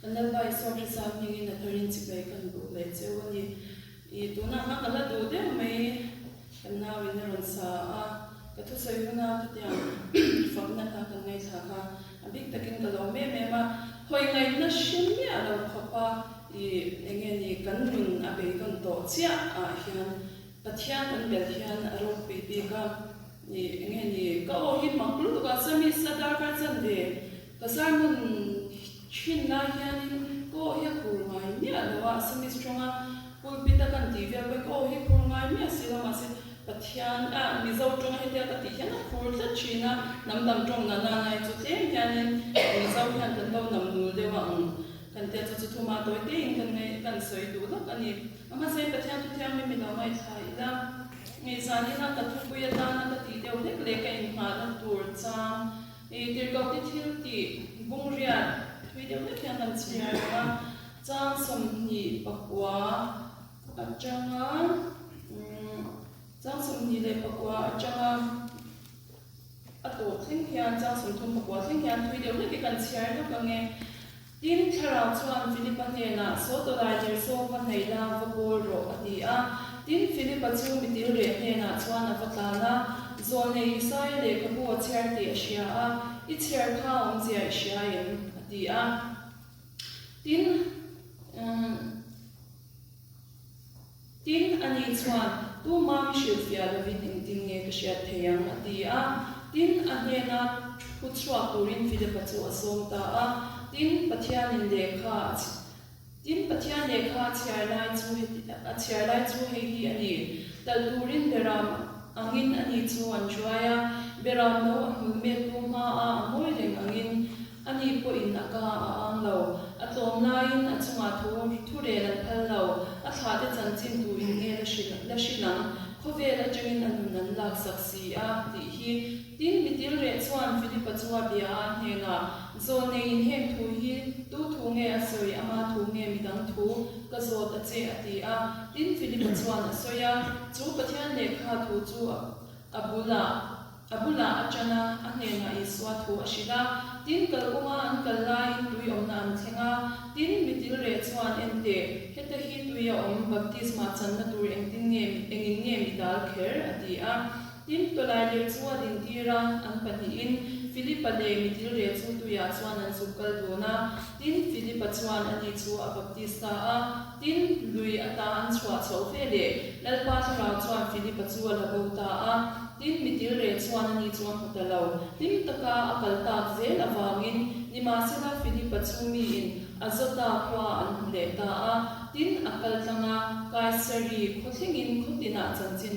Kan Lalpa Isua Krista hmingin a tharin chibai kan buk leh cheu a ni. I tunah khan ka la duh deuh mai, kan nauin a rawn sa a, ka thusawi huna khatiang fakna kha kan ngaithla kha a bik takin ka lawm em em a, hawi ngaihna hre miah lo khawp a i eng nge ni kan nun a beidawn tawh chiah ah hian Pathian kan belh hian a ropui bik a, i eng nge ni ka aw hi mak lutuk a, Sami Sadarkar chanve ka sermon Thin lai hianin ka aw hi a khur ngai miah lo a, Assamese tawnga pulpit a kan tih vel pawhin ka aw hi khur ngai miah si lo, mahse Pathian ah Mizo tawnga hetia ka tih hian a khur tlat thin a, hnam dang tawng na na nai chu tlem hianin Mizo hian kan lo nam nul deuh a ang kan tia chu chu thuma tawi tein kan ngaih kan sawi duh lawk a ni. Mahse Pathian thu thianghlim i lo ngaithla ila, ngaihzan ina ka thupui atana ka tih deuh hlek leh ka inngahna tur chang I tirhkohte thil tih bungriat thui deuh hlek hian kan chhiar ang a, chang 24 atanga chang 24 atanga a tawp thleng hian chang 34 thleng hian thui deuh hlek hi kan chhiar lawk ang e. Tin, Thlarau chuan Filipa hnenah, Saw tawlai ler saw va hnaih la, va kawl rawh, a ti a. Tin, Filipa chu mitil reh hnenah chuan a va tlan a, Zawlnei Isaia lehkhabu a chhiar tih a hria a, I chhiar kha a awmzia i hria em? a ti a. Tin, Tin, ani chuan, Tuma mi hrilhfiah lovin engtin nge ka hriat thei ang? a ti a. Tin, a hnena thu chhuak turin Philipa chu a sawm ta a. Tin, Pathianin lehkha a Tin, Pathian lehkha a chhiar lai chu heti a chhiar lai chu hei hi a ni, Talh turin beram angin ani chu an hruai a, beram no a hmul mettu hmaa a ngawi reng angin, Ani pawhin a ka a ang lo. A tlawm laiin a chungah thu thu rel an phal lo. A thlahte chanchin tu in nge la hrilh la hrilh ang? Khawvel atangin a nun an laksak si a, tih hi. Tin, mitil reh chuan Philipa chu a bia a hnenah, Zawlneiin heng thu hi tu thu nge a sawi, ama thu nge midang thu ka zawt a che, a ti a. Tin, Philipa chuan a sawi a, chu Pathian lehkha thu chu a bulah, A bulah a ṭan a, a hnenah Isua thu a hrilh a. Tin, kalkawnga an kal laiin tui awmna an thleng a. Tin, mitil reh chuan, En teh, heta hi tui a awm, baptisma channa tur engtin nge, engin nge mi dal kher? a ti a. Tin, tawlailir chu a dintir a, an pahnihin Filipa leh mitil reh chu tuiah chuan an zuk kal dun a. Tin, Filipa chuan ani chu a baptis ta a. Tin, lui ata an chhuah chhoh ve leh Lalpa thlarau chuan Filipa chu a la bo ta a. Tin, mitil reh chuan ani chu a hmu ta lo. Hlim taka a kal tak zel avangin nimahsela Filipa chu miin Azota khua an hmu leh ta a. Tin, a kal tlang a, Kaisari khaw thlengin khaw tinah chanchin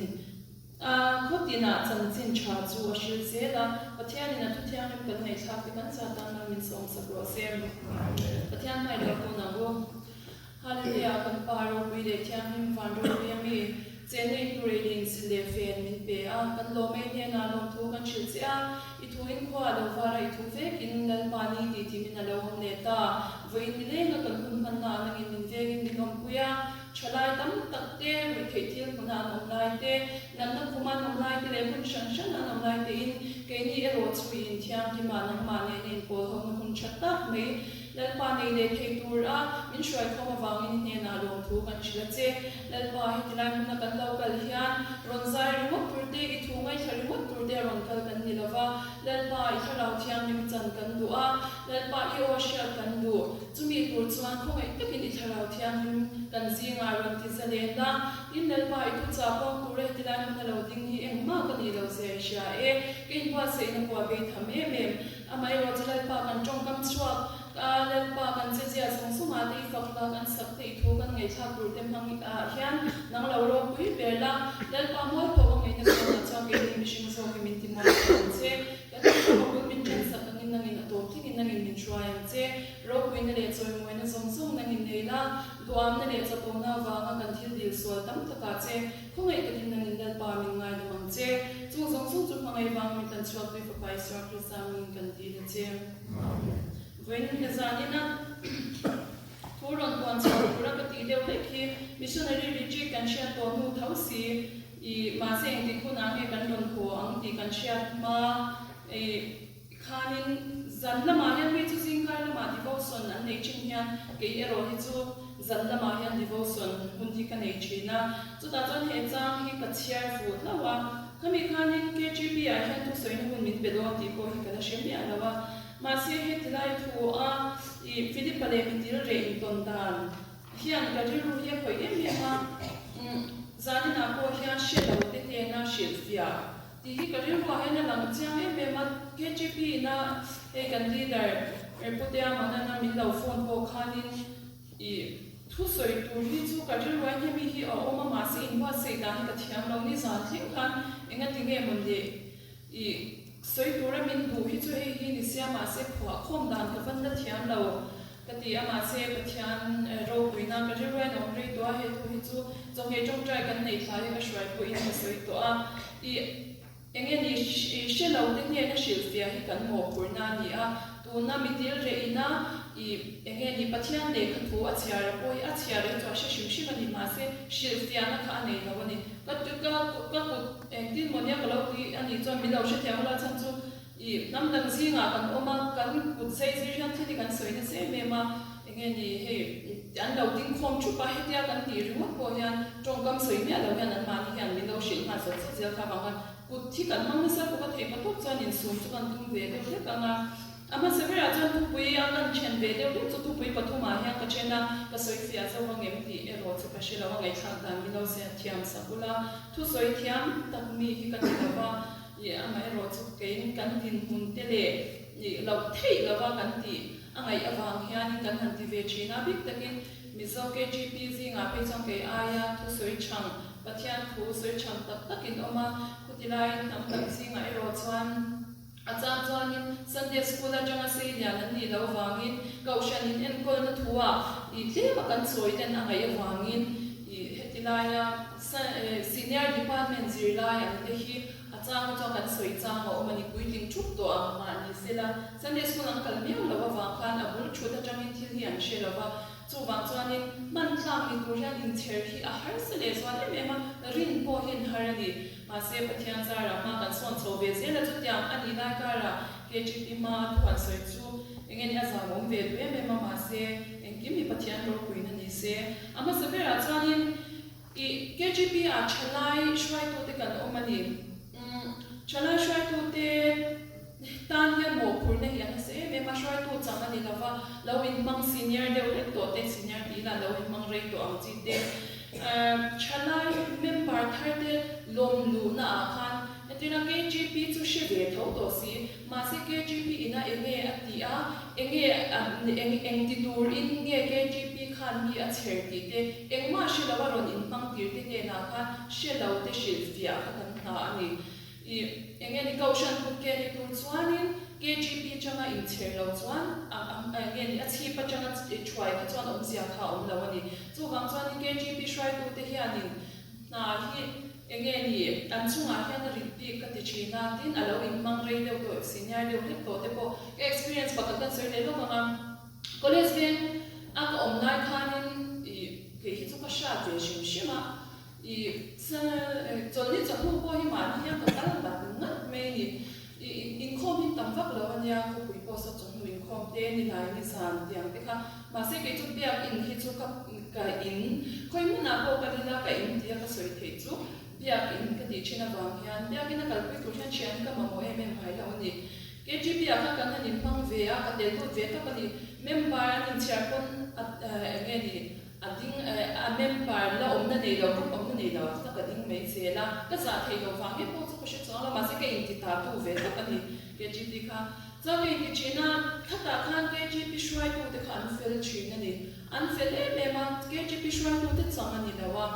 A khaw tinah chanchin tha chu a hril zel a, Pathianin a thuthianghlim kan ngaihthlak te kan za tan mal min sawmsak rawh se. Pathian hmai lo tun ang u. Hallelujah kan Pa ropui leh thianghlim van ropui a mi chenna in tur ei leh insil leh fen min pe a, kan lawm ei hnenah lawmthu kan hrilh che a, i thu in khua a lo var a, i thu vekin Lalpa ni tih timin a lo awm leh ta. Vawiin nilenga kan hun hmanna ah nangin min vengin min awmpui a. Thalai tam tak te, ruihtheih thil hmuna an awm lai te, natna khuma an awm lai te leh hmun hran hran an awm lai tein keini erawh chu i inthianghlim a, nangmah nena inpawl hona hun tha tak mai Lalpa nei leh thei tur a min hruaikhawm avangin i hnenah lawmthu kan hrilh a che. Lalpa, heti lai hmuna kan lo kal hian rawn zai ringawt tur te, i thu ngaithla ringawt tur te a rawn kal kan ni lova, Lalpa, i thlarau thianghlim chan kan duh a, Lalpa, i aw hriat kan duh. Chumi tur chuan khawngaih takin i thlarau thianghlim kan zingah rawn ti zalen la, tin Lalpa i thuchah pawng tura heti lai hmuna lo ding hi engmah ka nih lo zia i hria e, ka inbuatsaihna pawh a bei tham em em. Amaherawh chu Lalpa kan tawngkam chhuak a, Lalpa kan chezia zawng zawngah te i fak la, kan sak te i thu kan ngaihthlak tur te hmang ah hian nang lo ropui ber la, Lalpa mualpho a ngaihna kawnah chuan keini mihring zawk hi min ti mualpho ang che. Kan tawngkam a bul min ṭhensak angin nangin a tawp thlengin nangin min hruai ang che. Ropuina leh chawimawina zawng zawng nangin nei la, duamna leh chapona avanga kan thil dil sual tam takah che, khawngaih takin nangin Lalpa min ngaidam ang che. Chung zawng zawng chu hmangaih vanga min tlan chhuak tui Fapa Isua Krista mingin kan dil a che. Vawiin he zanina thu rawn puan chhuah tura ka tih deuh hlek hi Missionary Retreat kan hriat tawh hnu tho si i mahse engtik hunah nge kan rawn haw ang tih kan hriat hma i Khanin zan lamah hian mi chu zingkar lamah divorce. devotion an nei thin hian kei erawh hi chu zan lamah hian devotion hun hi ka nei thin a, chutah chuan he chang hi ka chhiar fuh hlauh a, khami khanin KGP ah hian thusawina hun min pe dawn tih pawh hi ka la hre miah lo a, mahse heti lai thu a ih Philip-a leh mitil reh intawn dan hian ka rilru hi a khawih em em a, umm zaninah pawh hian hre lo te hnena hrilhfiah Tih hi ka rilruah hian a lang chiang em em a, KGP ina hei kan leader Putea Manana min lo phone pawh khanin ih thu sawi tur hi chu ka rilruah hian hemi hi a awm a, mahse inbuatsaih dan hi ka thiam lo ni zan thleng khan engati nge mawn le ih sawi tura min duh hi chu hei hi ni sia mahse phuah khawm dan ka van la thiam lo. Ka ti a, mahse Pathian ropuina ka rilruain a awm rei tawh a, he thu hi chu chawhmeh tawngtai kan neih thla hi ka hruai pawhin ka sawi tawh a, i eng nge ni i hre lo te hnena hrilhfiah hi kan mawhphurhna a ni a, tuna mi dil reh ina i eng nge ni Pathian lehkha thu a chhiar a pawh hi a chhiar hi chu a hre hrim hrim a ni, mahse hrilhfiahna kha a nei lo a ni. Ka ka ka kut engtin maw nia ka lo ti a nih chuan min lo hrethiam ula chhan chu I hnam dang zingah kan awm a, kan kut zai zir hian thil hi kan sawi nasa em em a, enge ni hei an lo ding khawm thup a, hetia kan tih ringawt pawh hian tawngkam sawi miah lo hian anmahni hian min lo hrilh nghal zawt zawt zel kha avang khan kut hi kan hmang nasa bawk a, theih hma tawp chuan insum chu kan tum ve deuh hlek ang a. A hmasa berah chuan thupui a kan then ve deuh hlek chu thupui pathumah hian ka then a, ka sawi fiah zo vang em tih erawh chu ka hre lo a, ngaihthlak dan min lo thiam sak ula, thusawi thiam tak mi hi ka ni lo va. Ih amaherawh chu keiin kan dinhmun te leh ih loh theih lova kan tih a ngaih avang hianin kan han ti ve thin a, bik takin Mizo KGP zingah phei chuan kei aia thusawi chhang, Pathian thu sawi chhang tak takin awm a, khuti laiin hnam dang zingah erawh chuan a chang chuanin Sunday School atanga sei lian an nih loh vangin Kohhran in enkawlna thuah ih tlema kan sawi ten a ngaih avangin ih heti laia Senior Department zirlai ang te hi A chang hi chuan kan sawi chang a awm a ni, puitling thup tawh ang mah ni se la, Sunday School an kal miau loh avang khan a bul thut atangin thil hi an hre lo va, chuvang chuanin hman tlak ni tur hian inchher hi a harsa leh zual em em a, rin pawh hi an har a ni. Mahse Pathian zarah hma kan sawn chho ve zel a, chutiang a nih lai karah KGP hma a thu an sawi chu eng nge ni a zam awm ve duh em em a, mahse engkim hi Pathian ropuina ni se. A hmasa berah chuanin I KGP ah thalai hruaitute kan awm a ni. Umm thalai hruaitute tan hian mawhphurhna hi a nasa em em a, hruaitu chang a ni lova, lo inhmang senior deuh hlek tawh te, senior tih ila lo inhmang rei tawh ang chi te. Umm thalai member thar te lawm luhna ah khan entirna KGP chu hre ve tho tawh si, mahse KGP ina enge a tih a, enge eng eng ti turin nge KGP khan mi a chher tih te, Engmah hre lo a rawn inhmang tir te hnenah khan hre lo te hrilh fiah kha kan hna a ni. I eng nge ni Kohhran kut ke ni tur chuanin KGP atanga inchher lo chuan a eng nge ni a chhip atanga thuai kha chuan awmzia kha a awm lo a ni. Chuvang chuanin KGP hruaitute hianin hna hi eng nge ni an chungah hian a rit bik ka ti thin a, tin a lo inhmang rei deuh tawh senior deuh hlek tawh te pawh ka experience pakhat kan sawi leh lawk ang a. College veng a ka awm lai khanin ih kei hi chu ka hriat ve hrim hrim a, ih chawlhni chawhnu pawh hi mahni hian ka kal ngat ngat mai a ni. Ih inkhawm hi tam vak lo a nia, khawpui pawh saw chawhnu inkhawm te ni lai ni zan tiang te kha, mahse kei chu biakinn hi chu ka ka in khawi hmunah pawh ka lila ka in tia ka sawi theih chu biakinn ka tih thin avang hian biakinn a kalpui tur hian thian hi ka mamawh em em ngai lo a ni. KGB ah khan kan han inhmang ve a, ka tel lut ve tawp a ni. Member an inchhiar pawn a eng nge ni, a ding a member la awmna nei lo, group awmna nei lo ah chuan ka ding mai zel a. Ka zah theih loh vang nge pawh chu ka hre chuang lo, mahse ka inti ta tu ve tawp a ni KGB kha. Chuan ka inti thin a, khatah khan KGB hruaitute kha an fel thin a ni. An fel em em a, KGB hruaitute chang a ni lo a.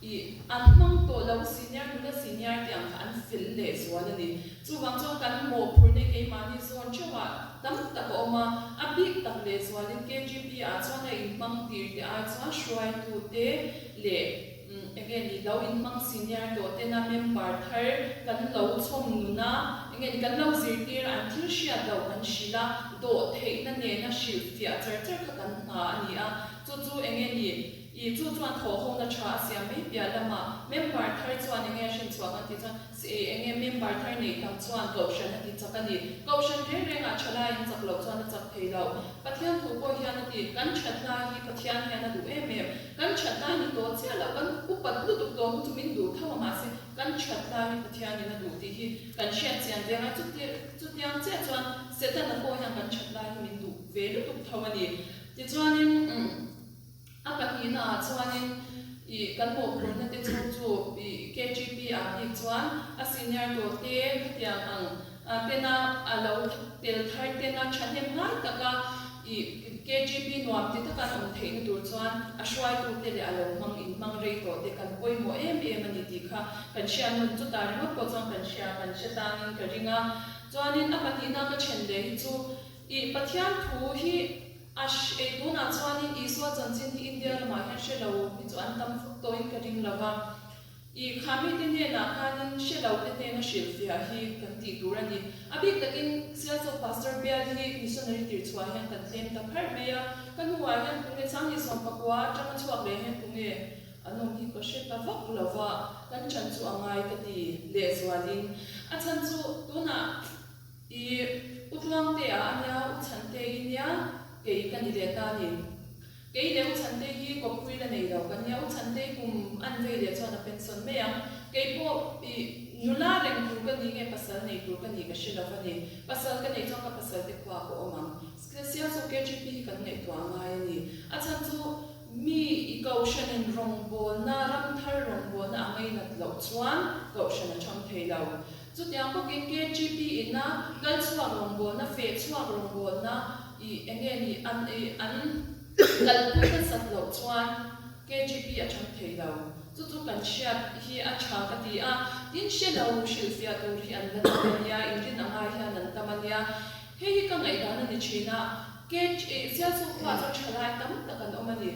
I an hmang tawh lo, senior nula senior te ang kha an fel leh zual a ni. Chuvang chuan kan mawhphurhna keimahni zawn theuhah tam tak a awm a, a bik tak leh zualin KGP ah chuan a inhmang tir te ai chuan hruaitu te leh enge ni lo inhmang senior tawh tena member thar kan lo chhawm nun a, enge ni kan lo zirtir a, an thil hriat loh kan hrilh a, dawh theihna nena hrilhfiah char char kha kan hna a ni a, chu chu enge ni. I chu chuan thawhhawna tha a siam mai piah lamah member thar chuan enge a hrin chhuah kan tih chuan enge member thar nei tam chuan kohhran a ti chak a ni. Kohhran reng rengah thalai in chak loh chuan a chak thei lo. Pathian thu pawh hian a ti, kan thatna hi Pathian hian a duh em em. Kan thatna ni tawh chiah loh, kan upat lutuk tawh hi chu min duh tho a mahse kan thatna hi Pathianin a duh tih hi kan hriat chian ve ngai. Chutiang chiah chuan Setana pawh hian kan thatna hi min duh ve lutuk tho a ni. Tichuanin. A pahnihna ah chuanin ih kan mawhphurhna te chu chu ih KGP ah bik chuan a senior tawh te khatiang ang tena a lo tel thar tena thahnem ngai taka ih KGP nuam ti taka an awm theihna tur chuan a hruaitu te leh a lo hmang in hmang rei tawh te kan pawimawh em em a ni tih kha kan hriat nawn chutah ringawt pawh chuan kan hria kan hre tangin ka ring a. Chuanin a pahnihna ka then leh hi chu ih Pathian thu hi A ei tunah chuanin Isua chanchin hi India ramah hian hre lo hi chu an tam fuk tawhin ka ring lo va. I kha mite hnenah khanin hre lo te hnena hrilhfiah hi kan tih tur a ni. A bik takin Sialchawk Pastor bial hi missionary tir chhuah hian kan tlem ta pharh mai a. Ka hnuah hian tunge Sanghnih 19 atanga chhuak leh hian tunge an awm hi ka hre ta vak lo va, kan chan chu a ngai ka ti lehzualin. A chhan chu tunah. I U Tluangtea a nia, U Chhantei i nia, kei ka ni leh ta a ni. Kei leh U Chhantei hi kawppui la nei lo kan nia, U Chhantei kum an vei leh chuan a pension mai ang. Kei pawh i nula reng tur ka ni nge pasal nei tur ka ni ka hre lo va ni. Pasal ka neih chuan ka pasal te khua ka awm ang. Sialsuk KGP hi kan ngaihtuah a ngai a ni. A chhan chu mi i kohhranin rawngbawlna, ramthar rawngbawlna a ngainat loh chuan kohhran a chhang thei lo. Chutiang bawkin KGP ina kal chhuak rawngbawlna, feh chhuak rawngbawlna i enge ni an i an kalpui nasat loh chuan KGP a chang thei lo. Chu chu kan hriat hi a tha ka ti a, tin hre lo hrilhfiah tur hi an la tam a nia, inrin a ngai hian an tam a nia. Hei hi ka ngaihdan a ni thin a, KG Sialsuk khua chu thalai tam tak an awm a ni.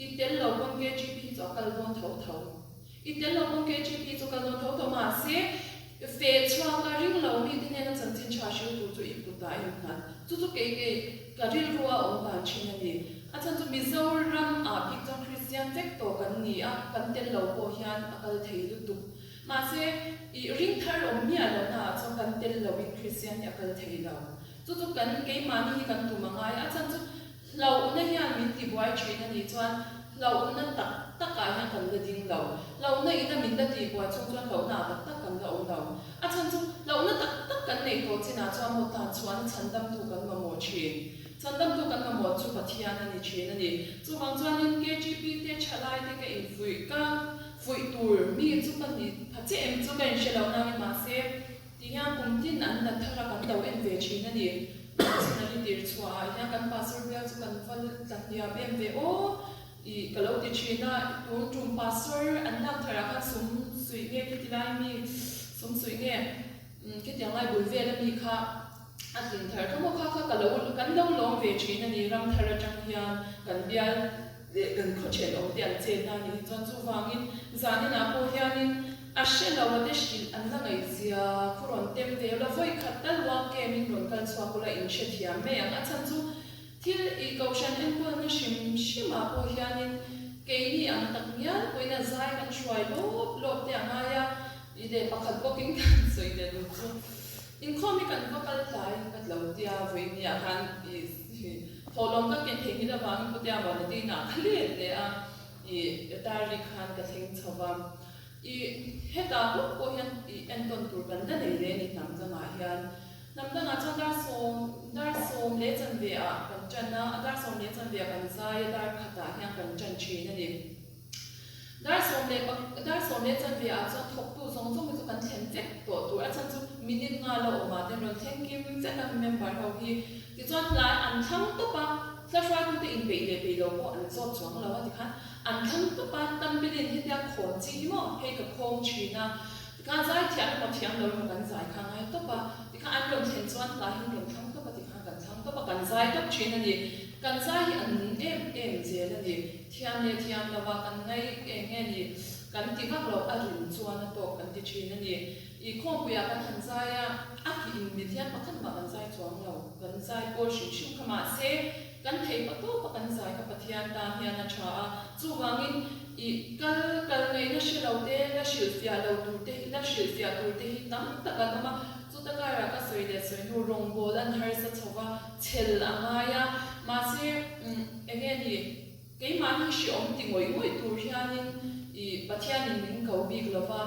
I tel lo pawn KGP hi chu a kal dawn tho tho. I tel lo pawn KGP chu kal dawn tho tho mahse feh chhuak a ring lo mi te hnena chanchin tha hrilh tur chu i kut ah a innghat. Chu chu kei kei ka rilru a awm dan thin a ni. A chhan chu Mizoram ah bik chuan Kristian vek tawh kan ni a, kan tel lo pawh hian a kal thei lutuk. Mahse i ring thar awm miah lo na ah chuan kan tel lo in Kristian hi a kal thei lo. Chu chu kan keimahni hi kan tum a ngai a. A chhan chu Hlauhna hian min tibuai thin a nih chuan hlauhna tak takah hian kan la ding lo. Hlauhna ina min la tihbuai chhung chuan hlauhna ah tak tak kan la awm lo. A chhan chu hlauhna tak tak kan neih tawh chinah chuan maw tan chhuahna chhandamtu kan mamawh thin. Chhandamtu kan mamawh chu Pathian a ni thin a ni. Chuvang chuanin KGP te thalai te ka infuih ka fuih tur mi chu ka ni pha chiah em chu ka inhre lo nangin mahse Ti hian kum tin an la thar a kan lo en ve thin a ni. Missionary tir chhuah ah hian kan pastor bial chu kan va tla hniam em ve aw ih ka lo ti thin a, tun tum pastor an lak thar ah khan sum suih nge khiti lai mi sum suih nge khitiang lai bul vel a mi kha a tlin thar kha maw kha kha ka lo kan lo lawm ve thin a ni ram thar atang hian kan bial leh kan khaw thenawm te an chet a nih hi chuan chuvangin zaninah pawh hianin A hre lo a te hrilh an la ngaihzia khu rawn tem ve ula vawi khat tal walk game in rawn kal chhuak ula in hre thiam mai ang. A chhan chu thil i kohhran enkawlna hrim hrim ah pawh hianin keini ang tak ngial pawhin a zai kan hruai lawp lawp te a ngai a, i leh pakhat bawkin kan sawi leh duh chu inkhawm hi kan va kal tlai ka lo tia vawinia khan i thawhlawm ka ken theihnghilh avangin putea Vanadina ka let leh a i diary khan ka thleng chho va. I hetah bawk pawh hian i entawn tur kan la nei leh a ni hnam dangah hian. Hnam dangah chuan dar sawm dar 10:15 ah kan tan a, dar 10:15 ah kan zai a, dar khatah hian kan tan thin a ni. Dar sawm leh pak dar 10:15 ah chuan thawktu zawng zawng hi chu kan thlen vek tawh tur a chhan chu minute nga la awm ah te an rawn thleng kim vek a member ho hi. Tichuan hlai an thlang tawp a, hla hruaitute inpeih leh peih lo pawh an zawt chuang lo a tikhan An thlang tawp a, Tambilin hetia khawn chi hi maw hei ka khawng thin a, tikhan zai thiam emaw thiam lo emaw kan zai kha ngai tawp a, tikhan an rawn thlen chuan tlai hi an rawn thlang tawp a, tikhan kan thlang tawp a, kan zai tawp thin a ni. Kan zai hi a nung em em zel a ni. Thiam leh thiam lova kan ngai eng nge ni kan ti vak lo, a rin chuan a tawk kan ti thin a ni. I khawmpuiah kan han zai a. A ki in mil hian pakhat mah kan zai chuang lo, kan zai pawl hrim hrim kha mahse kan thei pa tawp a kan zai kha Pathian tan hian a tha a, chuvangin i kal kal ngaihna hre lo te, la hrilhfiah lo tur te hi, la hrilhfiah tur te hi tam tak an awm a, chuta karah ka sawi leh sawi hnu rawngbawl an harsa chho va, chhel a ngai a, mahse eng nge ni? Keimahni hreawm ti ngawih ngawih tur hianin i Pathianin min ko bik lo va,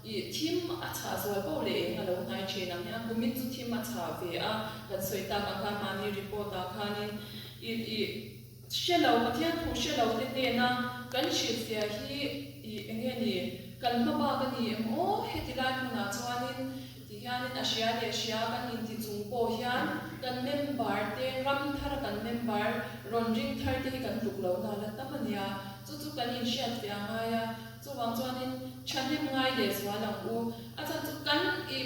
i thim a chhah zual poh leh eng a lo hnai thin ang hian kumin chu thim a chhah ve a, kan sawi tak ang khan mahni report ah khanin i i hre lo, Pathian thu hre lo te hnena kan hrilhfiah hi i eng nge ni kan hma bak a ni em aw heti lai hmunah chuanin Ti hianin a hria leh hria kan inti chung pawh hian kan member te, ram thara kan member rawn ring thar te hi kan tluk lo na la tam a nia. Chu chu kan inhriat ve a ngai a, chuvang chuanin thahnem ngai leh zual ang u. A chhan chu kan i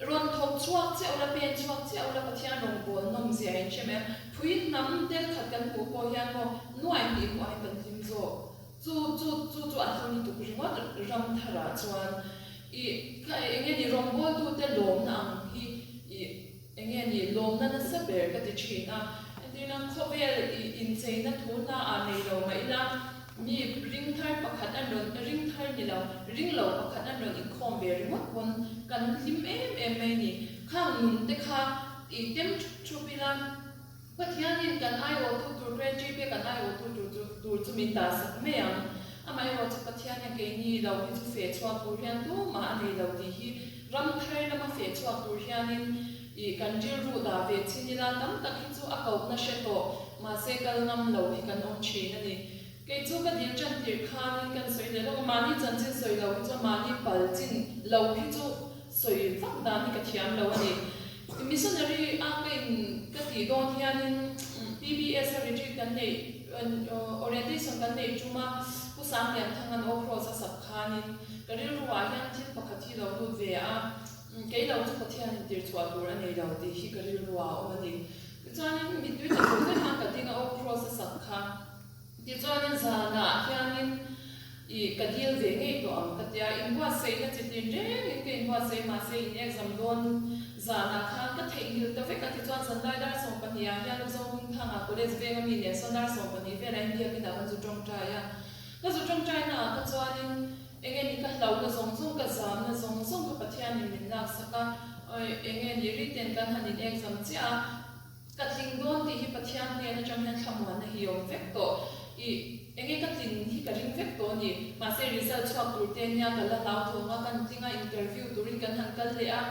rawn thawk chhuak chiah ula, pen chhuak chiah ula Pathian rawn bawl nawm zia in hre mai a. Phui hnam tel khat kan hmuh pawh hian maw nuai hnih hmuh aiin kan hlim zawk. Chu chu chu chu a hlu lutuk ringawt ram tharah chuan i kha eng nge ni rawngbawltute lawmna ang hi i eng nge ni lawmna nasa ber ka ti thin a. Entirna khawvel i incheina thu hna ah nei lo mah ila mi ring thar pakhat an rawn ring thar ni lo ring lo pakhat an rawn inkhawm ve ringawt pawn kan hlim em em mai ni. Khang nun te kha i tem thup thup ila. Pathianin kan aiawhtu tur Grade pek an aiawhtu tur chu tur chu min dah sak mai ang. Amaherawh chu Pathian hian keini lo hi chu feh chhuak tur hian tumah a nei lo tih hi ram thar lama feh chhuak tur hianin ih kan rilru dah ve chin ila tam tak hi chu a kohna hre tawh mahse kal ngam lo hi kan awm thin a ni. Kei chu ka dil tan tirh khanin kan sawi leh lawk a, mahni chanchin sawi lo hi chuan mahni pal chin lo hi chu sawi vak dan hi ka thiam lo a ni. Missionary a ka in ka tih dawn hianin PBS a retreat kan neih orientation kan neih tum a, Pu Sanglianthang an aw cross a sak khanin ka rilru ah hian thil pakhat hi lo lut ve a, kei lo chu Pathian in tir chhuah tur a nei lo tih hi ka rilru ah a awm a ni. Tichuanin mittui tla tur zet khan ka ding a aw cross a sak kha. Tichuanin zanah hianin i ka dil ve ngei tawh ang ka tia, inbuatsaihna chi tin rengin ka inbuatsaih mahse in exam dawn zanah khan ka theihnghilh ta vek a, tichuan zanlai dar 12 ah hian Zohming Thanga College venga mi nen sawn dar 12 velah in biakin ah kan zu tawngtai a, ka zu tawngtai naah kha chuanin enge ni ka hlauhna zawng zawng ka zamna zawng zawng kha Pathianin min laksak a, enge ni written kan han in exam chiah a. Ka tling dawn tih hi Pathian hnen atang hian thlamuanna hi awm vek tawh. I enge ka tlin hi ka ring vek tawh a ni. Mahse result chhuak tur te nia ka la hlau thawng a, kan tling a interview turin kan han kal leh a.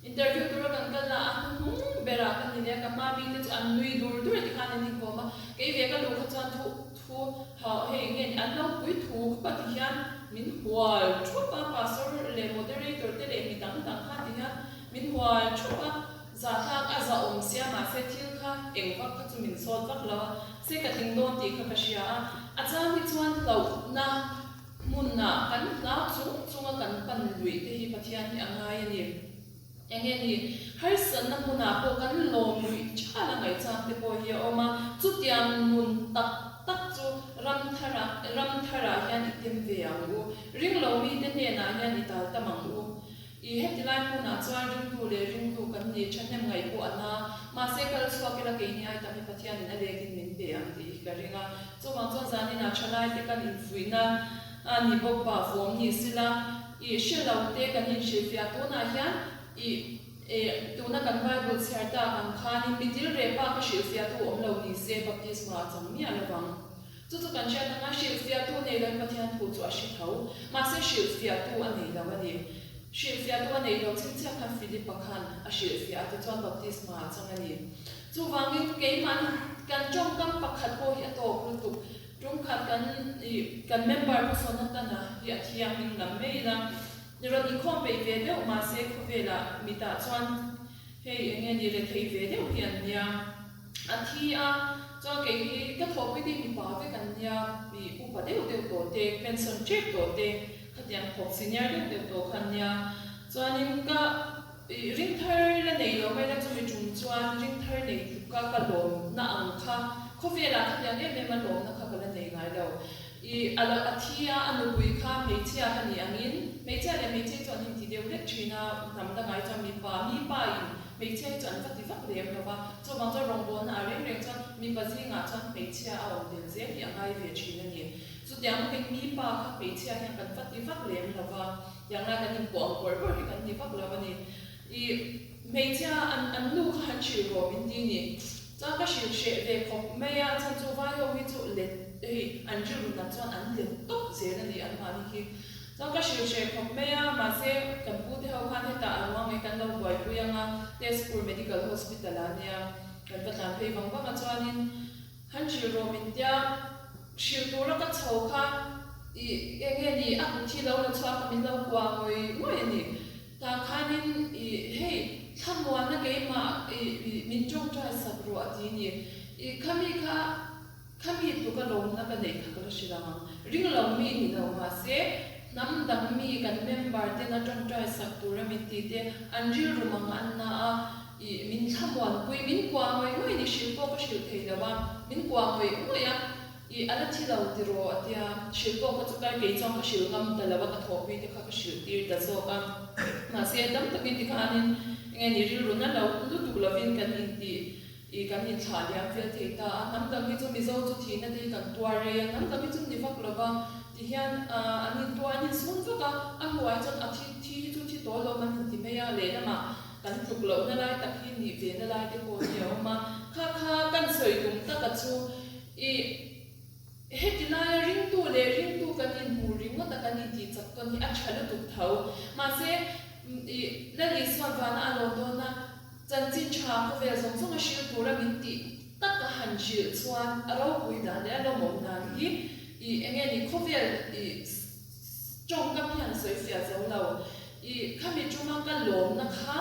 Interview tura kan kal na a hnuhnung berah ka ni leh a, ka hma mi te chu an nui dur dur a tikhan an inkawm a. Kei ve ka luh kha chuan thu thu hau hei nge ni an lo pui thu khawp a ti hian min hual thup a, pastor leh moderator te leh mi dang dang kha ti hian min hual thup a. Zahthlak a za awm sia mahse thil kha eng vak kha chu min sawt vak lo a, se ka tling dawn tih kha ka hria a, a chang hi chuan hlauhna hmunah kan hlau chung chunga kan pan luih te hi Pathian hi a ngai a ni. Eng nge ni, harsatna hmunah pawh kan lawm luih tha la ngaihchang te pawh hi a awm a, chutiang nun tak tak chu ram tharah ram tharah hian i tem ve ang u, ringlo mite hnenah hian i tal tam ang u. I heti lai hmunah chuan ringtu leh ringtu kan ni thahnem ngaih pawh a na. Mahse kal chhuak ila keini ai tam hi Pathianin a lekin min pe ang tih hi ka ring a. Chuvang chuan zaninah thalaite kan infuihna a ni bawk pah vawm ni sila i hre lo te kan inhrilhfiah tunah hian i e tuna kan Bible chhiar tak ang khanin mi dil reh bak a hrilhfiahtu awm lo ni se baptisma a chang miah lovang. Chu chu kan hriat anga hrilhfiahtu nei loin Pathian thu chu a hre tho. Mahse hrilhfiahtu a nei lo a ni. Hrilhfiahtu a neih loh chhinchhiah khan Philipa khan a hrilhfiah a, tichuan baptisma a chang a ni. Chuvangin keimahni kan tawngkam pakhat pawh hi a tawk lutuk. Tumkhat kan ih kan member Pu Sonatana hi a thianghlim lam mai ila, rawn inkhawm peih ve deuh mahse khawvelah mitah chuan hei eng nge ni rethei ve deuh hi an nia. A thi a, chuan kei hi ka thawhpui te hi mipa vek an nia, ih upa deuh deuh tawh te, pension tep tawh te, khatiang thawk senior deuh deuh tawh kha an nia. Chuanin ka ih ring thar la nei lo mai la chumi tum chuan ring thar nei tluka ka lawmna ang kha khawvelah khatiang em em a lawmna kha ka la nei ngai lo. Ih a lo a thi a, a nupui kha hmeichhia ka nih angin. Hmeichhia leh hmeichhe hi chu an inti deuh hlek thin a, hnam dangah hi chuan mipa, mipa in hmeichhia hi chu an va ti vak lem lo va, chuvang chuan rawngbawlna ah reng reng chuan mipa zingah chuan hmeichhia a awm tel zel hi a ngai ve thin a ni. Chutiang bawkin mipa kha hmeichhia hian kan va ti vak lem lo va, tiang lai kan inpawh ang bawrh bawrh hi kan ni vak lo a ni. Ih, hmeichhia an an nu kha han hrilh rawh min ti ni. Chuan ka hrilh hreh ve khawp mai a, chuan chu vai ho hi chu let hei an rilru nat chuan an let tawp zel a ni an mahni hi. Chuan ka hrilh hreh khawp mai a, mahse kan pu te ho khan hetah a ruang mai kan lo buaipui ang a, Tezpur Medical Hospital ah nia kan va tlan phei vang vang a chuanin han hrilh rawh min tia hrilh tura ka chho kha ih eng nge ni a kut hi lo la chhuak a min lo kua ngawih ngawih a ni. Tah khanin i hei thlamuanna keimah i min tawngtai sak rawh a ti ni. I khami kha khami tluka lawmna ka neih kha ka la hre lo ang. Ring lo mi ni lo mahse hnam dang mi kan member tena tawngtai sak tura min ti te an rilru mang an na a i min thlamuanpui min kuah ngawih ngawih ni hrilh pawh ka hrilh thei lo a min kuah ngawih ngawih a. I a la thi lo tiraw a tia, hrilh pawh kha chu kai kei chuan ka hrilh ngam ta lo a, ka thawhpui te kha ka hrilh tir ta zawk a. Mahse tam takin tikhanin enge ni rilru na lo lutuk lovin kan intih i kan inthlah liam fel thei ta a, hnam dang hi chu Mizo chu thihna te hi kan tuar rei a, hnam dang hi chu ni vak lo va, tihian an intuar an insun vak a, a hnuai chuan a thi thi hi chu thi tawh lawm an inti mai a, lehlamah kan tluk lohna lai tak hi nih ve na lai te pawh hi a awm a, kha kha kan sawi tum taka chu I heti laia ringtu leh ringtu kan inhmu ringawt a kan intih chak tawn hi a tha lutuk tho. Mahse, i Lal Isuan vana a lawn dawn a, chanchin tha khawvel zawng zawng a hril tura min tih tak a han hrilh chuan a ropui dan leh a lawmawm dan hi i enge ni khawvel i tawngkam hian a sawi fiah zo lo. I khami tuma ka lawmna kha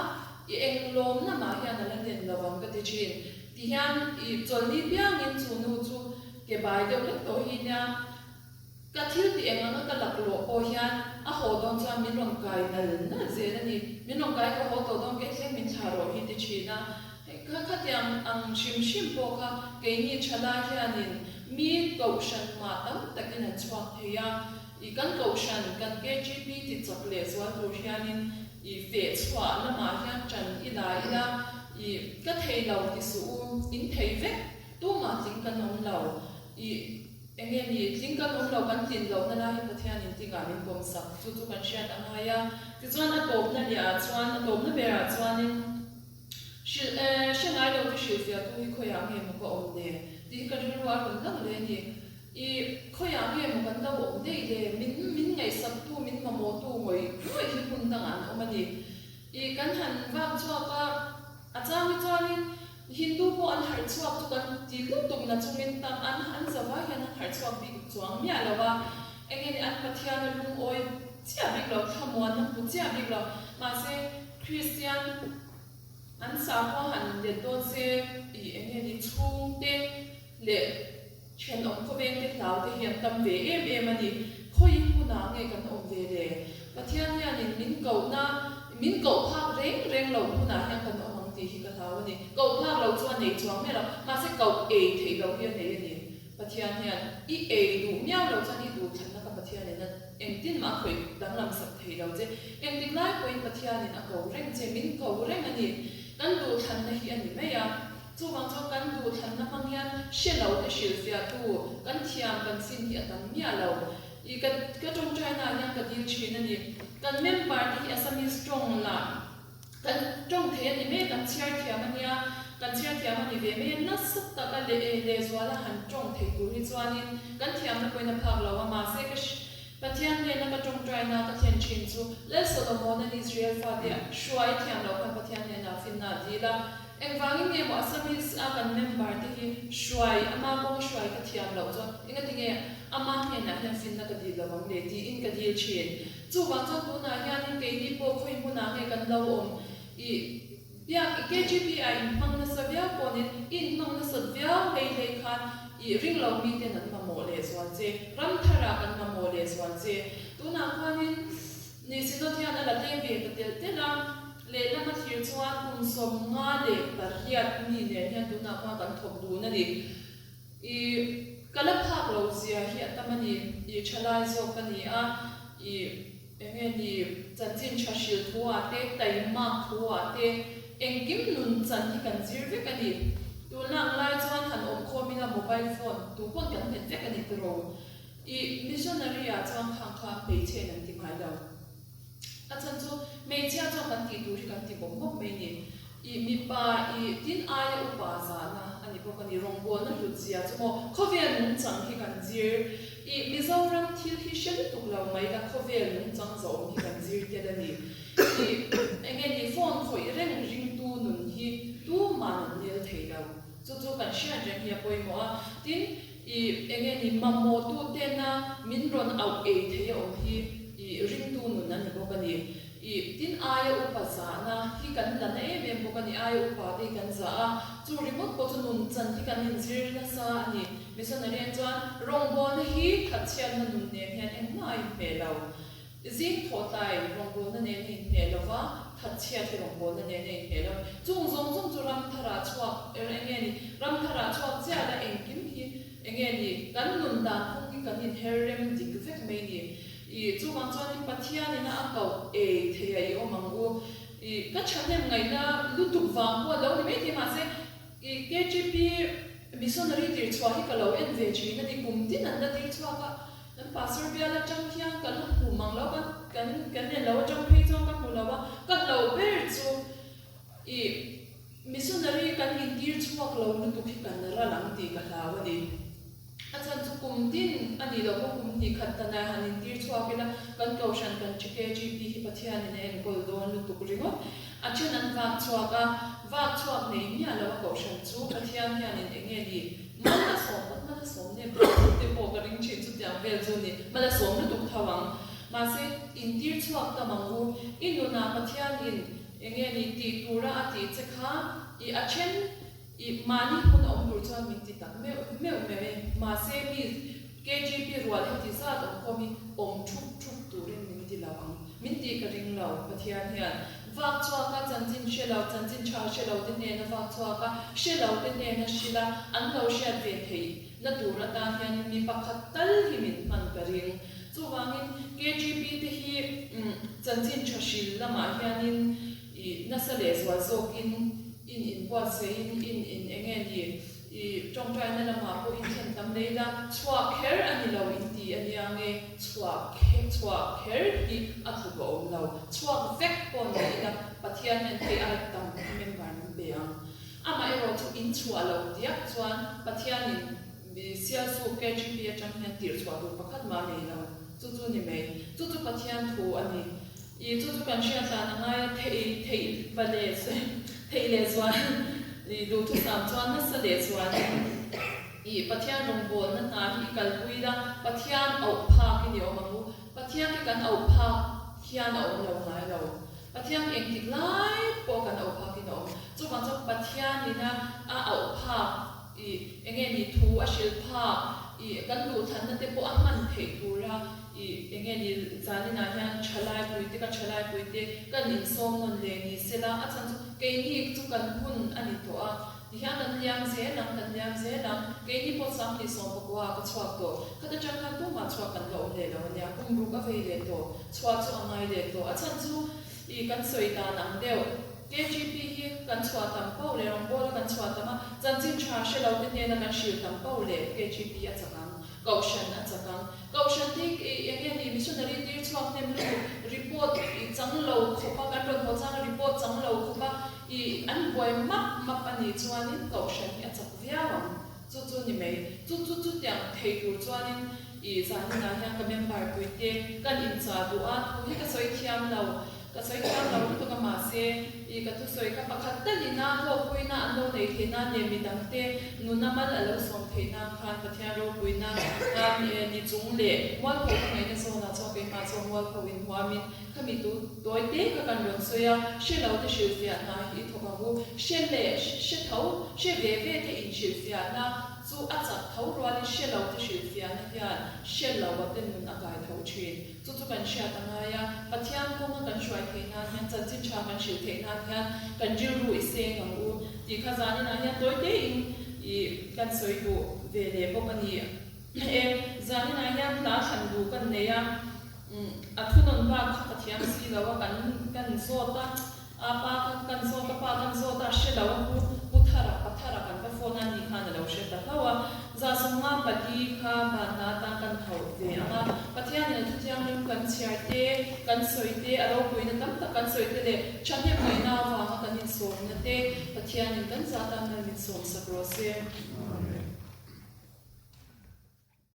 i eng lawmna mah hian a la nen lo ang ka ti thin. Tihian i chawlhni piangin chu nu chu ke bai deuh hlek tawh hi nia, ka thil tih eng anga ka laklawh pawh hian a haw dawn chuan min rawn kai nal nal zel a ni. Min rawn kai ka haw tawh dawn kei thleng min thlah rawh hi ti thin a. Hei kha khatiang ang hrim hrim pawh kha keini thalai hianin mi kohhran mah tam takin an chhuak thei a. I kan kohhran, kan KGP ti chak leh zual tur hianin i feh chhuah lamah hian ṭan i la ila, i ka thei lo ti suh u, in thei vek, tumah tling kan awm lo, i eng nge ni, tling kan awm lo, kan tlin lohna lai hi Pathianin tingah min pawm sak, chu chu kan hriat a ngai a. Tichuan a tawpna leh ah chuan, a tawpna berah chuanin hrilh e, hre ngai lo te hrilhfiahtu hi khawiah nge maw ka awm le tih hi ka rilru a rawn lang leh a ni. I khawiah nge maw kan lo awm daih le? Min min ngaihsaktu, min mamawhtu ngawih ngawih hi hmun dangah an awm a ni. I kan han vak chhuak a, a chang hi chuanin Hindu pawh an harh chhuak chu kan ti lutuk na chungin tam an an zavai hian an harh chhuak bik chuang miah lo a, eng nge ni an Pathian a lungawi chiah bik lo, thlamuan a hmu chiah bik lo. Mahse Kristian an sakhua han let dawn se i eng nge ni chhungte leh Thenawm khawvengte hlau te hi an tam ve em em a ni. Khawiin hmunah nge kan awm ve le? Pathian hianin min kohna, min koh phak reng reng loh hmunah hian kan awm ang tih hi ka hlau a ni. Koh phak loh chu a nei chuang miah lo, mahse koh ei theih loh hi a nei a ni. Pathian hian i ei duh miau loh chuan i duh thlanna ka Pathianin a engtin mah a khawih danglam sak thei lo che. Engtik lai pawhin Pathianin a ko reng che, min ko reng a ni. Kan duh thlanna hi a ni mai a. Chuvang chuan kan duhthlanna hmang hian hre lo te hrilhfiahtu kan thiam kan chin hi a tam miah lo. I ka ka tawngtaina ah hian ka dil thin a ni. Kan member te hi Assamese tawng lah kan tawng thei a ni mai a, kan chhiar thiam a nia, kan chhiar thiam a ni ve mai a, nasa taka leh eh lehzuala han tawng thei tur hi chuanin kan thiamna pawhin a phak lo a, mahse ka Pathian hnena ka tawngtaina ka thlen thin chu Lal Solomon-a'n Israel fate hruai thiam loh khan Pathian hnenah finna a dil a. Engvangin nge maw Assamese a kan member te hi hruai, ama kawnga hruai ka thiam loh chuan engatinge ama hnenah hian finna ka dil lo ang le tiin ka dil thin. Chuvang chuan tunah hianin keini pawh khawi hmunah nge kan lo awm i Biak i KGP ah inhmang nasa viau pawhin i inhmang nasat viau hlei hlei khan i ringlo miten an mamawh lehzual che, ram tharah kan mamawh lehzual che. Tunah khuanin ni Synod hian a la tlem ve ta telh telh a, lehlam a thlir chuan kum 58 mi nen hian tunah khuan kan thawk dun a ni. I ka la phak lo zia hi a tam a ni, i thalai zawk ka ni a, i. Enge ni chanchin tha hrilh thu ah te, taimak thu ah te, engkim nun chan hi kan zir vek a ni. Tunlak lai chuan han awm khawm ila mobile phone tu pawn kan hmet vek a ni tiraw. I missionary ah chuan khang kha hmeichhe in an ti ngai lo. A chhan chu hmeichhia chuan kan tih tur hi kan ti bawk bawk mai ni. I mipa i tin aia upa zahna a ni bawk a ni. Rawngbawlna hlut zia chu maw khawvel nungchang hi kan zir. I Mizoram thil hi hre lutuk lo mai la khawvel nungchang zawm hi kan zir tel a ni. I enge ni phone khawih reng ringtu nun hi tuman an nel thei lo. Chu chu kan hriat reng hi a pawimawh a. Tin, i enge ni mamawh tu tena min rawn auh ei thei a awm hi i ringtu nun a ni bawk a ni. I tin aia upa zahna hi kan la na em em bawk a ni, aia upa te hi kan zah a, chu ringawt pawh chu nun chan hi kan inzir nasa a ni. Missionary an chuan rawngbawlna hi thatchhiatna nun nen hian engmah a inhmeh lo. Zing thawhtlai rawngbawlna nen a inhmeh lo va, thatchhiat hi rawngbawlna nen a inhmeh lo. Chung zawng zawng chu ram tharah chhuak er enge ni, ram tharah chhuak chiah la engkim hi enge ni, kan nun dan phung hi kan inher rem dik vek mai ni. I chuvang chuanin Pathianin a koh ei thei a i awm ang u. I ka thahnem ngaihna lutuk vang pawh lo ni maithei mahse i KGP missionary tir chhuah hi ka lo en ve thin a ni. Kum tin an la tir chhuak a, kan pastor bial atang hian ka la hmu mang lo, kan kan kan en lo atang phei chuan ka hmu lo a, ka hlauh ber chu i missionary kan intir chhuak lo lutuk hi kan ral ang tih ka hlau a ni. A chhan chu kum tin a nih loh pawh kum hnih khat ta nai han intir chhuak ila kan kohhran kan KGP hi Pathianin a enkawl dawn lutuk ringawt. A then an vak chhuak a, vak chhuak nei miah lo a kohhran chu Pathian hianin eng nge ni mal a sawm pawn mal a sawm nep dawn tih te pawh ka ring thin chutiang vel chu ni mal a sawm lutuk tho ang. Mahse intir chhuak tam ang u, i nunah Pathianin eng nge ni tih tura a tih che kha i a then I mahni hmun a awm tur chuan min ti tak meuh meuh meuh e. Mahse mi KGP rual heti zat awm khawm hi awm thup thup turin min ti lo ang. Min tih ka ring lo, Pathian hian. Vak chhuak a chanchin hre lo, chanchin tha hre lo te hnena vak chhuak a, hre lo te hnena hrilh a, an lo hriat ve theih na tur atan hianin mi pakhat tal hi min hman ka ring. Chuvangin KGP te hi chanchin tha hril lamah hianin I nasa leh zual zawkin in inbuatsaih in in in enge ni i tawngtaina lamah pawh in thlen tam lei la, chhuah kher a ni lo in ti a nia nge chhuah chhuah kher hi a tluk a awm lo, chhuak vek pawh ni ila Pathian hian hei ai tam member min pe ang. Amaherawh chu in chhuah loh diak chuan Pathianin Sialsuk KGP atang hian tirh chhuah tur pakhat mah nei lo, chu chu ni mai, chu chu Pathian thu a ni. I chu chu kan hriat dan a ngai a, thei theih va leh theih leh zual i duhthusam chuan nasa leh zualin i Pathian rawngbawlna hna hi i kalpui la, Pathian auh phak i ni awm ang u. Pathian hi kan auh phak hian a awm lo ngai lo. Pathian hi engtik lai pawh kan auh phakin a awm. Chuvang chuan Pathianina a auh phak i enge ni thu a hrilh phak i kan duhthlanna te pawh a hman theih tura I enge ni zaninah hian thalai puite ka thalai puite kan insawm nawn leh ni sela a chhan chu keini chu kan hun a ni tawh a tihian kan liam zel ang kan liam zel ang keini pawh Sanghni sawmpakua ka chhuak tawh khat atang khan tumah chhuak kan la awm leh lo ania kum ruk a vei leh tawh chhuah chu a ngai leh tawh a chhan chu i kan sawi dan ang deuh KGP hi kan chhuah tam poh leh rawngbawla kan chhuah tam a chanchin tha hre lo te hnena kan hrilh tam poh leh KGP a chak ang. Kohhran a chak ang. Kohhran te hi eng nge ni missionary tir chhuak hnem lutuk report i chang lo khawp a, kan rawn haw chang a report chang lo khawp a i an buai map map a nih chuanin kohhran hi a chak viau ang. Chu chu ni mai. Chu chu chutiang thei tur chuanin i zaninah hian ka member puite kan inchah duh a, thu hi ka sawi thiam lo. Ka sawi thiam lo lutuk a mahse i ka thusawi kha pakhat talin a hlawkpuina an lo neih theih nan leh midangte nuna mal a lo sawm theih nan khan Pathian ropuina ni chung leh mualpho ka ngaihna zawnah chuan keimah chuan mualpho in huamin khami tu tawi te kha kan rawn sawi a, hre lo te hrilhfiahna hi i thawk ang u, hre leh hre tho, hre ve ve te inhrilhfiahna chu a chak tho rualin hre lo te hrilhfiahna hian hre lo a te nun a kai tho thin. Chu chu kan hriat a ngai a, Pathian kawnga kan hruai theih nan hian, chanchin tha kan hrilh theih nan hian kan rilru i seng ang u tih kha zaninah hian tawi tein i kan sawi duh ve leh bawk a ni. E, zaninah hian hla thlan duh kan nei a. A thunawn bak kha ka thiam si lo a, kan kan zawt a, a pa kha kan zawt a, pa kan zawt a, hre lo a, pu pu Thara, pa Thara kan va phone a, ni khan a lo hre ta hlauh a. 154 kha van hna atan kan hauh ve ang a, Pathianin a thuthianghlim kan chhiar te, kan sawi te, a ropuina tam tak kan sawi te leh thahnem ngaihna avanga kan insawmna te Pathianin kan zah tan mal min sawmsak rawh se.